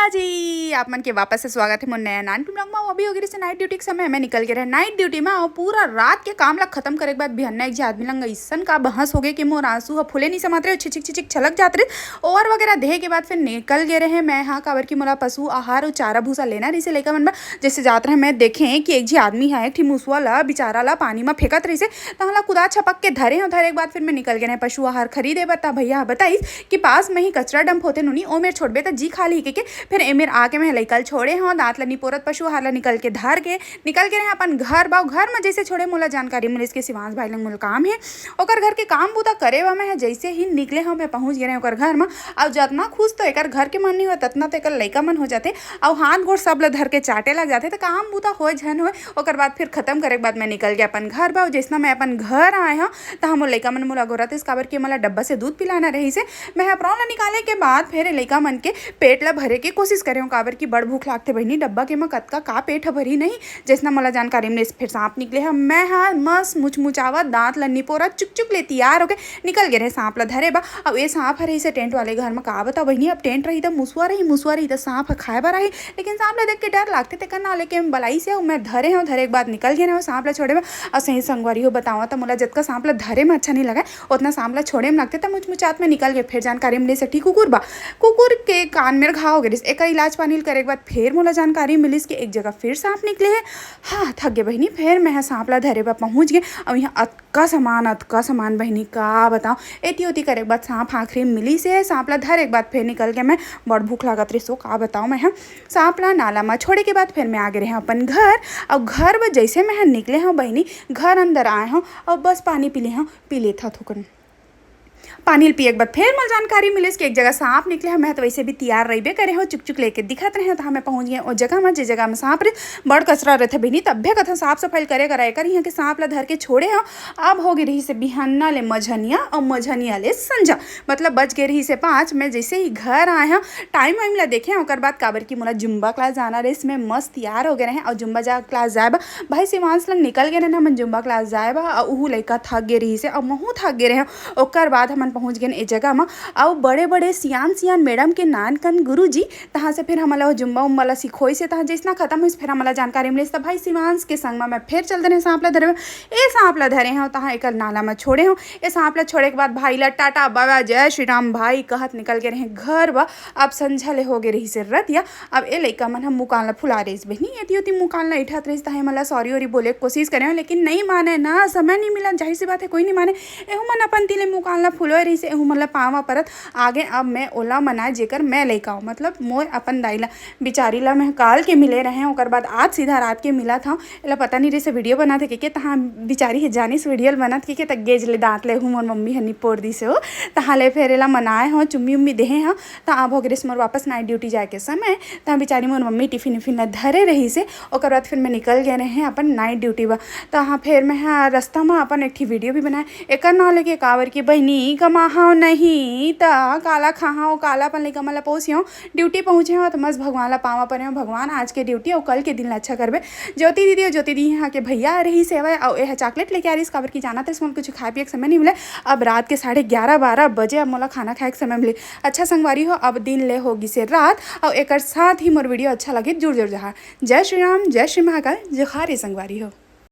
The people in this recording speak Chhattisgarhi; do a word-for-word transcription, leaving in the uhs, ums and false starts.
जी, आप मन के वापस से स्वागत है मोर नया नान vlog में। अभी हो गे रहिसे night duty के समय, मैं निकल गे रहे night duty में, अउ पूरा रात के काम ला खत्म करे के बाद बिहन्ना एक झी आदमी लंग अइसन का बहस हो गे कि मोर आंसू ह फूले नहीं समात रहे, छिछिक छिछिक छलक जात रहे। ओवर वगैरह देहे के बाद फिर निकल गे रहे मैं, हाँ, काबर कि मोला पशु आहार अउ चारा भूसा लेना रहिसे लइका मन बर। जैसे जात रहे मैं देखे कि एक झी आदमी ह एक ठी मुसवा ला बिचारा ला पानी में फेंकत रहिसे, तहाँ ला कुदा छपक के धरे हो। धरे के बाद फिर मैं निकल गे रहे पशु आहार खरीदे बर। त भैया ह बताइस कि पास में ही कचरा dump होथे नोनी, ओ मेर छोड़बे त जी खा ली के, के। फिर ए मेर आके मैं लइका ल छोड़े हो, दांत ला निपोरत पशु आहार ला निकल के धर के निकल गे रहे अपन घर। बाव घर में जैसे छोड़े मोला जानकारी मिलिस के शिवांश भाई लंग मोला काम है, ओकर घर के काम बूता करे बर मैं ह जैसे ही निकले हो मैं पहुंच गे रहे ओकर घर में। अउ जतना खुश तो एकर घर के मन नहीं हो, ततना तो एकर लइका मन हो जाथे, अउ हाथ गोड़ सब ल धर के चाटे लग जाथे। त काम बूता होए झन होए, ओकर बाद फिर खत्म करे के बाद मैं निकल गे अपन घर। बाव जैसना मैं अपन घर आए हो, तहाँ मोर लइका मन मोला गोरत इस, काबर कि मोला डब्बा से दूध पिलाना रहिसे। मैं ह apron ला निकाले के बाद फिर लइका मन के पेट ला भरे के कोशिश करे हो, काबर कि बड़ भूख लागथे बहिनी, डब्बा के म कतका का पेट ह भरी नहीं। जैसना मोला जानकारी मिलिस, फिर सांप निकले ह। मैं ह मस्त मुचमुचावत, दांत ला निपोरत, चुक चुक ले तैयार होके निकल गे रहे सांप ला धरे बर। अब ए सांप ह रहिसे टेंट वाले घर में, का बताओ बहिनी, अब टेंट रही त मुसवा रही, मुसवा रही त सांप ह खाए बर आही, लेकिन सांप ला देख के डर लागथे, तेकर नाव लेके मैं बलाइस हे, मैं धरे हो। धरे के बाद निकल गे रहे हो सांप ला छोड़े बर। अउ सही संगवारी हो बतावा त मोला जतका सांप ला धरे में अच्छा नहीं लगे, ओतना सांप ला छोड़े में लगथे। त मुचमुचात में निकल गे। फिर जानकारी मिलिस एक ठी कुकुर बर, कुकुर के कान मेर घाव हो गे रहिस, एकर इलाज पानी ल करे के बाद फिर मोला जानकारी मिलिस कि एक जगह फिर सांप निकले हे। हाँ, थक गे बहिनी, फिर मैं ह सांप ला धरे बर पहुंच गे। अउ यहाँ अतका सामान, अतका सामान बहिनी, का बताओ। एती ओती करे के बाद सांप आखिरी में मिलिस हे। सांप ला धरे के बाद फिर निकल गे मैं, बड़ भूख लागत रहिस हो, का बताओ। मैं ह सांप ला नाला में छोड़े के बाद फिर मैं आ गे रहे अपन घर। अउ घर बर जैसे मैं ह निकले हो बहिनी, घर अंदर आए हो अउ बस पानी पी ले हो, पी लेत हो थोकन। पानी ल पिए के बाद फिर मोला जानकारी मिलिस कि एक जगह सांप निकले ह। मैं तो वैसे भी तैयार रहिबे करे हो, चुक चुक लेके दिखत रहे हो। तहाँ मैं पहुंच गे ओ जगह में, जे जगह में सांप रहे, बड़ कचरा रहथे बहिनी, तभे कथा साफ सफाई करे करा एकर। यहाँ के सांप ला धर के छोड़े हो। अब हो गे रहिसे बिहन्ना ले मझनिया अउ मझनिया ले संझा, मतलब बज गे रहिसे पाँच। मैं जैसे ही घर आए हो, टाइम वाइम ला देखे हो, ओकर बाद काबर कि मोला जुम्बा क्लास जाना रहिस, मैं मस्त तैयार हो गे रहे। अउ जुम्बा जा क्लास जाए बर भाई शिवांश लंग निकल गे रहे हमन जुम्बा क्लास जाए बर, अउ उहू लइका थक गे रहिसे अउ महू थक गे रहे। ओकर बाद हमन पहुंच गेन ए जगह म, अउ बड़े-बड़े सियान-सियान मैडम के नान कन गुरुजी, तहाँ से फिर हमन ला ओ जुम्बा-उम्बा ला सिखोइस हे। तहाँ जइसना खतम होइस, फिर हमन ला जानकारी मिलिस, त भाई शिवांश के संग म मैं फिर चल देने सांप ला धरे। ए सांप ला धरे हंव, तहाँ एकर नाला म छोड़े हंव। ए सांप ला छोड़े के बाद भाई ला टाटा, बाय बाय, जय श्री राम भाई कहत निकल गे रहे घर बर। अब संझा ले हो गे रहिस हे रतिया। अब ए लइका मन ह मुकान ला फुला रहिस बहिनी, एती ओती मुकान ला इठत रहिस, तहाँ एमन ला सॉरी-वॉरी बोले के कोशिश करे हंव, लेकिन नइ माने ना, समय नइ मिला, जाहिर सी बात हे कोई नइ माने। एहू मन अपन ती ले मुकान ला फुलोय रहिस हे, एहू मन ला पाँव परत आगे। अब मैं ओला मनाए जेकर मैं लइका हंव, मतलब मोर अपन दाई ला। बिचारी ला मैं काल के मिले रहे हंव, ओकर बाद आज सीधा रात के मिलत हंव। एला पता नइ रहिस हे वीडियो बनात हे कहिके, तहाँ बिचारी ह जानिस वीडियो ल बनात कहिके, त गेज ले दांत ले हूँ मोर मम्मी ह निपोर दिस हे ओ। तहाँ ले फेर एला मनाए हंव, चुम्मी-उम्मी देहे हंव। त अब हो गे रहिस मोर वापस नाइट ड्यूटी जाए के समय। त बिचारी मोर मम्मी टिफिन-उफिन ल धरे रहिस हे। ओकर बाद फिर मैं निकल गे रहे अपन नाइट ड्यूटी बर। तहाँ फिर मैं ह रस्ता म अपन एक ठी वीडियो भी बनाए। एकर नाव लेके काबर कि बहिनी कमाहंव नहीं त काला खाहंव, काला अपन लइका मन ल पोसिहंव। ड्यूटी पहुँचे हंव त मस्त भगवान ला पाँव परे हंव, भगवान आज के ड्यूटी अउ कल के दिन ला अच्छा करबे। ज्योति दीदी अउ ज्योति दीदी यहाँ के भैया रहिस हवय अउ एह चॉकलेट लेके आ रहिस, काबर कि जानत रहिस मोला कुछ खाए पिए के समय नइ मिले। अब रात के साढ़े ग्यारह बारह बजे अब मोला खाना खाए के समय मिले। अच्छा संगवारी हो, अब दिन ले हो गिस हे रात, अउ एकर साथ ही मोर वीडियो अच्छा लगे जुड़ जुड़ जहा। जय श्री राम, जय श्री महाकाल, जोहार हे संगवारी हो।